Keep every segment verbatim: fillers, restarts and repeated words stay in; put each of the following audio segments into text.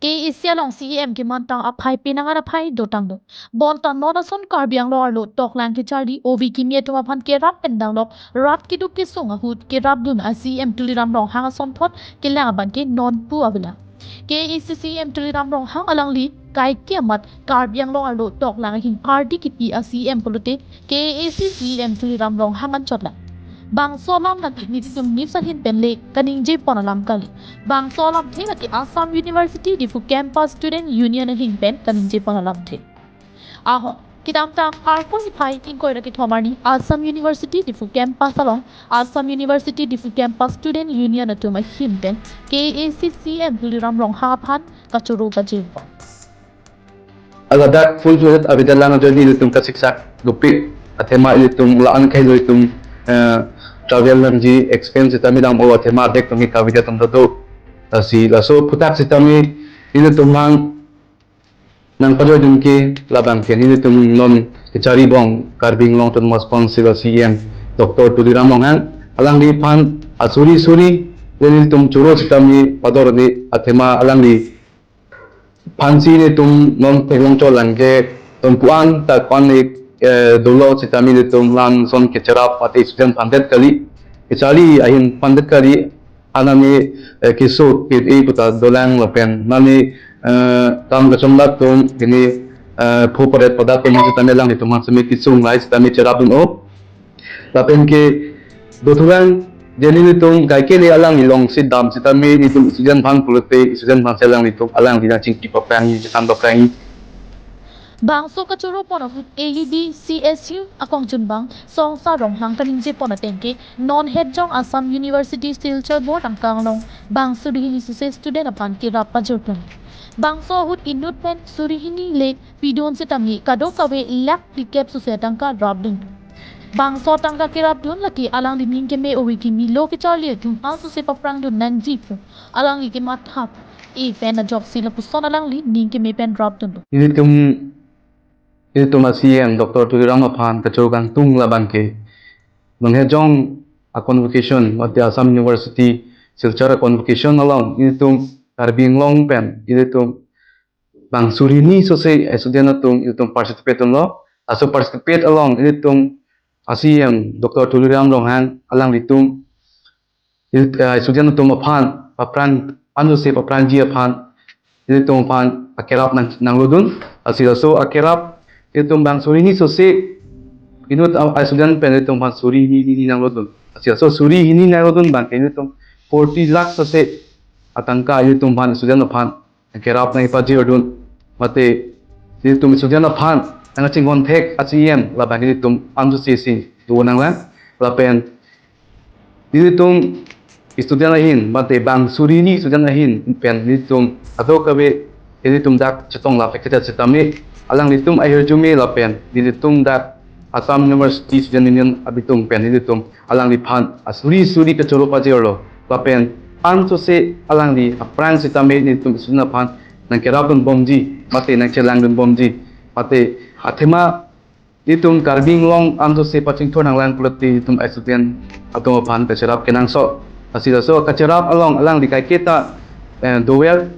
K A A C along C E M kemantang aphai penang an aphai dotang do. Bonta non ason Karbi Anglong arlo toklang kecharli ove kimi atum aphan kerap pen danglok rat keduk kesung ahut kerapdun a C E M Tuliram Ronghang asonthot kelang abangke non pu avelang. K A A C C E M Tuliram Ronghang alangli kaike amat Karbi Anglong arlo toklang ahin ardi kipi a C E M pulote K A A C C E M Tuliram Ronghang anchot lang. Bangso alam lake nelitum news ahin pen le kaningje pon alam kali. Bangso alamthe lake Assam University Diphu Campus Student Union ahin pen kaningje pon alamthe. Ahok, kedamtang Karpo niphai ingkoi ra kethom arni Assam University Diphu Campus along Assam University Diphu Campus Student Union atum ahin pen K A A C C E M Tuliram Ronghang aphan kachoro kajirpo. Ladak full fledged avedet lang ajoine ilitum kasiksak dopik, athema ilitum la-an kahelo itum, eh, travel nangji expense sitame dam-o, athema adek tong ke kavedet atum ta do. Lasi laso aphuthak sitame ilitum nang nangpajoidun ke labang ke nelitum non kecharli abang Karbi Anglong Autonomous Council a C E M Doctor Tuliram Ronghang alangliphan asuri suri le nelitum choro sitame pador de, athema alangliphan si nelitum non theklong chot lang ke ton ko-an ta ko-an le, eh, dolo sitame nelitum la-an ason kecherap mate student aphan det kali, kecharli ahin aphan det kali, anani, eh, keso pit e puta dolang lapen nani, eh, kam kachom dak atum pini, eh, pho padet padak atum sitame alanglitum aphan sitame kesung lai sitame cherapdun-o. Lapen ke dothulang je nelitum kaike le alangli along si dam sitame nelitum student aphan pulote student aphan si alanglitum alangli nangchingki paphrang, chethan paphrang. Bangso kachoro pon ahut A U D C S U akongchunbang Songsa Ronghang kaningje pon ateng ke non hetjong Assam University Silchar Board angkang along bang suri hini sose student aphan kerap pajirpon. Bangso ahut inut pen suri hini le pidun sitame kadokave lakh phlikep sose atangka rapdun. Bangso atangka kerapdun lake alangli ning keme ove kimi lo kecharli atum ansose paphrangdun nangji pu alangli kematha e pen ajoksi lapuson alangli ning keme pen rapdun. Ilitum, ilitum a C E M Doctor Tuliram aphan kachoro kangtung labang ke non hetjong a convocation mate Assam University Silchar a convocation along ilitum Karbi Anglong pen ilitum bang suri hini sose student atum ilitum participate dunlo. Laso participate along ilitum a C E M Doctor Tuliram Ronghang alanglitum il-, eh, student atum aphan paphrang, ansose paphrangji aphan ilitum aphan akerap nang, nanglodun. Lasi laso akerap ilitum bang suri hini sose inut a, a student pen ilitum aphan suri hini hini nanglodun. Lasi laso suri hini nanglodun abang ke ilitum forty lakh sose atangka ilitum aphan student aphan kerap nangpajirdun. Mate ilitum student aphan nangchinghon thek a C E M labang ilitum ansose si do nanglang. Lapen ilitum student ahin mate bang suri hini student ahin pen ilitum kadokave ilitum dak chetong lapen kachet sitame alanglitum ahirjume lapen ilitum dak Assam University Student Union abitung pen ilitum alangliphan asuri suri kachoro pajirlo. Lapen ansose alangli aphrang sitame nelitum student aphan nangkerapdun bomji mate nangchelangdun bomji mate athema nelitum Karbi Anglong ansose pachingthur nanglang pulote nelitum student atum aphan kacherap kenangsot. Lasi laso kacherap along alangli kaiketa, eh, dover.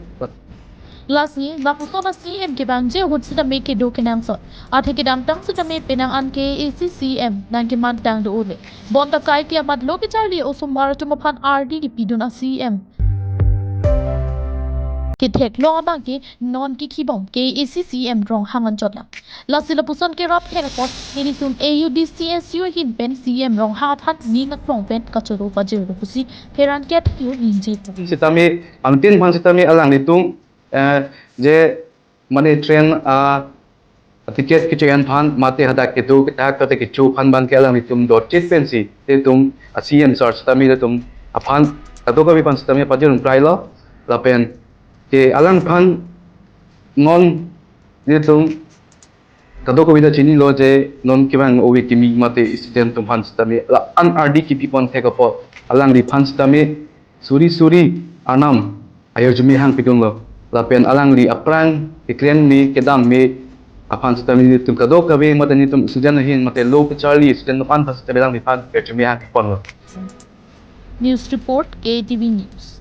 Lasi lapuson a C E M kevangji ahut sitame kedo kenangsot. Athe kedamtang sitame penang an K A A C C E M nangkemantang do-o le. Bonta kaike amat lo kecharli osomar atum aphan ardi kepidun a C E M ketheklong abang ke non kekhibom K A A C C E M Ronghang anchot lang. Lasi lapuson kerap thek apot nelitum A U D C S U ahin pen C E M Ronghang aphan ning aklong pen kachoro pajirlo pusi pherangke atum ningje. Sitame angtin aphan sitame alanglitum, eh, je mane train a ticket kecho-en aphan mate hadak kedo kethak tate kecho aphan abang ke alanglitum dorchit pensi ilitum a C E M sir sitame ilitum aphan kadokave aphan sitame pajirun prailo lapen ke alangphan non ilitum kadokave ta chinilo je non kevang ove kimi mate student atum aphan sitame la-an ardi kepipon thek apot alangliphan sitame suri suri arnam ahirjume hangpidunlo. Lapen alangli aphrang keklem me kedam me aphan sitame nelitum kadokave mate nelitum student ahin mate lo kecharli student atum aphan sitame alangliphan ahirjume hangpiponlo. News report, K T V News.